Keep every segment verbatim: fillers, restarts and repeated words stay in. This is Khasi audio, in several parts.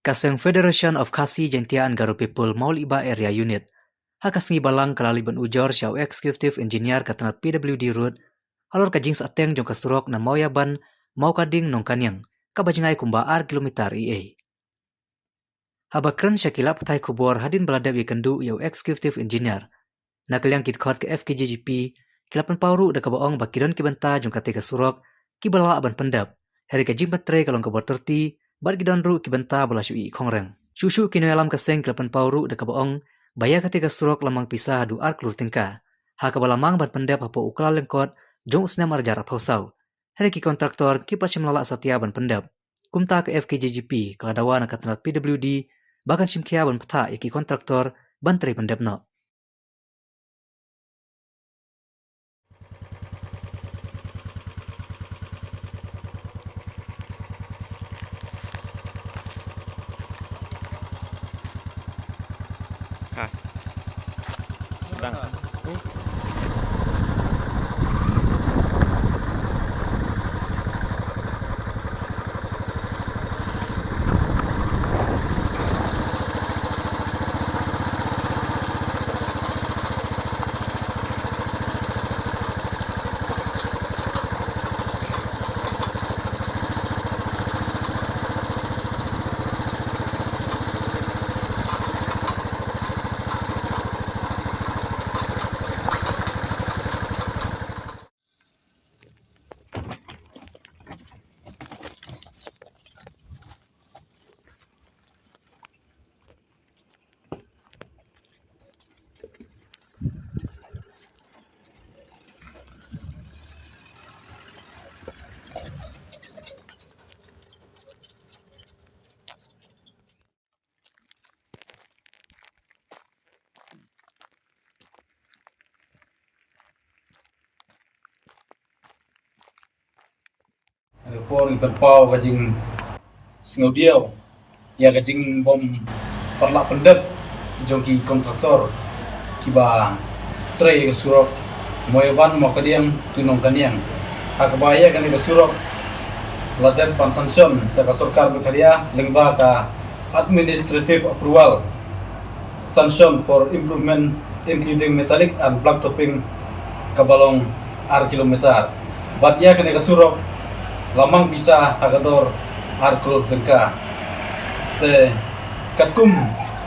Ka seng Federation of Khasi Jaintia and Garo People Mawlihbah Area Unit ha ka sngi Balang ka la leit ban ujor sha u Executive Engineer ka tnat P W D Road halor ka jingsateng jong ka surok na Mawïaban, Mawkading, Nongkaniang, kaba jngai kumba ar kilometer ei ei. Haba kren sha ki lad pathai khubor hadien ba la dep ïakynduh ïa u Executive Engineer, na ka liang ki dkhot ka F K J G P ki la pynpaw ruh da kaba ong ba ki don ki bynta jong katei ka surok kiba la lah ban pyndep, hynrei ka jingpyntrei ka long kaba tyrti bad ki don ruh ki bynta ba la shu ih khongreng. Shuh shuh ki nongïalam ka seng ki la pynpaw ruh da kaba ong ba ïa katei ka surok la mang pisa haduh ar klur tyngka, ha kaba la mang ban pyndep hapoh u kylla lyngkot jong u snem ar hajar arphew saw, hynrei ki kontraktor ki pat shym la lah satia ban pyndep. Kumta ka F K J G P ka la dawa na ka tnat P W D ba kan shim khia ban pynthah ïa ki kontraktor ban trei pyndep noh. Ha. Sedang. Ha ka por ngi pynpaw ka jingsngewdiaw ïa ka jingbym pat lah pyndep jong ki kontraktor kiba trei ka surok Mawïaban, Mawkading to Nongkaniang, ha kaba ïa kane ka surok la dep ban sanction da ka sorkar Meghalaya lyngba ka Administrative Approval Sanction for Improvement, including metallic and blacktopping, kaba long ar kilometer. Bad ïa kane ka surok la mang pisa ha ka dor ar klur tyngka. Te katkum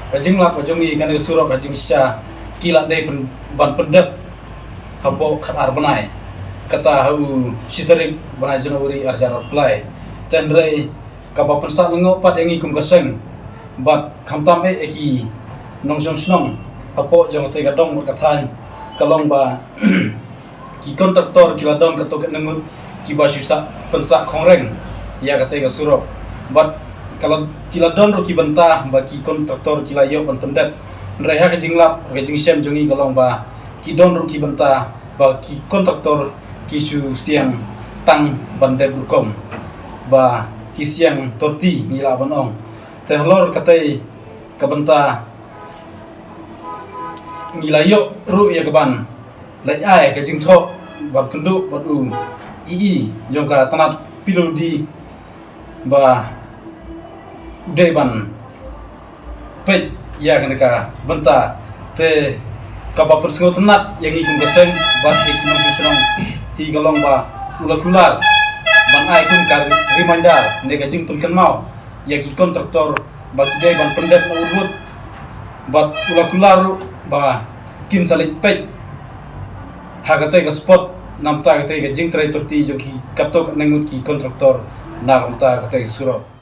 ka jinglap ka jong ngi, kane ka surok ka jingshisha ki la dei pyn-, ban pyndep hapoh khatar bnai, kata ha u shi tarik bnai January ar hajar arphew lai. Te hynrei kaba pynsah lyngngoh pat ïa ngi kum ka seng bad khamtam eh ïa ki nongshong shnong hapoh jong katei ka dong bad ka thaiñ ka long ba ki kontraktor ki la don katto katne ngut kiba shu sah pynsah khongreng ïa katei ka surok. Bad ka la, ki la don ruh ki bynta ba ki kontraktor ki la ïoh ban pyndep. Hynrei ha ka jinglap, ka jingshem jong ngi ka long ba ki don ruh ki bynta ba ki kontraktor ki shu siang tang ban dep rukom, ba ki siang tyrti ngi lah ban ong. Te halor katei ka bynta ngi la ïoh ruh ïa ka ban leit ai ka jingthoh ban kynduh bad u E E jong ka tnat P W D ba u dei ban peit ïa kane ka bynta. Te kaba pynsngewtynnat ïa ngi kum ka seng bad ïa ki nongshong shnong hi ka long ba u la kular ban ai kum ka reminder ne ka jingpynkynmaw ïa ki kontraktor ba ki dei ban pyndep na urwut. Bad u la kular ruh ba kin sa leit peit ha katei ka spot namar katei ka jingtrei tyrti jong ki katto katne ngut ki kontraktor na ka bynta katei ka surok.